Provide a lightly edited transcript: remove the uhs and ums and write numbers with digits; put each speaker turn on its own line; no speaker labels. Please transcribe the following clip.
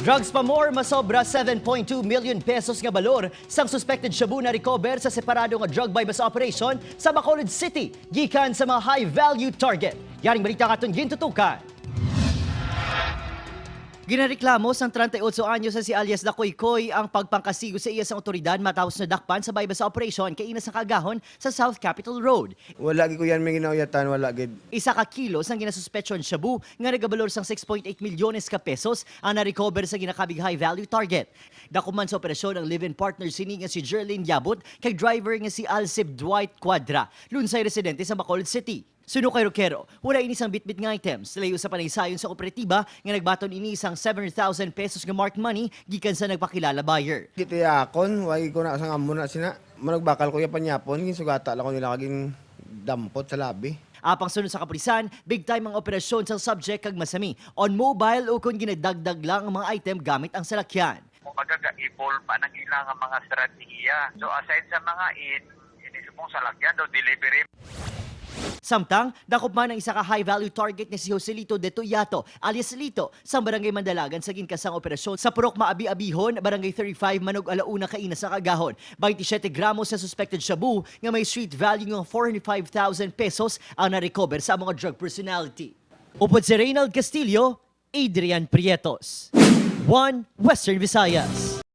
Drugs pa more, masobra 7.2 million pesos nga balor sang suspected shabu na recover sa separado nga drug buy-bust operation sa Bacolod City gikan sa mga high value target. Yaring balita katon gintutukan. Ginareklamo sang 38 anyo sa si alias Dakoy Koy ang pagpangkasigo sa iya sa otoridad matapos na dakpan sa buy-bust operation kaina sa kagahon sa South Capitol Road.
Wala gid ko yan may ginauyatan, wala gid.
1 ka kilo sang ginasuspetsyon shabu nga nagabalor sang 6.8 milyones ka pesos ang na-recover sa ginakabig high value target. Dakuman sa operasyon ang live-in partner sini nga si Jerlyn Yabut kay driver nga si Alcib Dwight Cuadra, lunsay residente sa Bacolod City. Suno kay Roquero, wala ini sang bitbit nga items. Layo sa panaysayon sa operatiba nga nagbaton ini isang 700,000 pesos nga marked money gikan sa nagpakilala buyer.
Kita akon, way ko na sa amo na sina. Managbakal ko ya panyapon, ginsugata lang ko nila kaging dampot sa labi.
Apang sunod sa kapulisan, big time ang operasyon sa subject kag masami. On mobile o kung ginadagdag lang ang mga item gamit ang salakyan.
Kumbaga ga-evolve pa ng ilang mga estratehiya. So aside sa mga inisupong salakyan do delivery.
Samtang, dakop man ang isa ka high-value target ni si Joselito de Toyato, alias Lito, sa Barangay Mandalagan sa ginkasang operasyon sa Purok Maabi-Abihon, Barangay 35, Manog Alauna, Kaina sa Kagahon. 27 gramos sa suspected shabu nga may street value ng 405,000 pesos ang na-recover sa mga drug personality. Upod si Reynald Castillo, Adrian Prietos. 1 Western Visayas.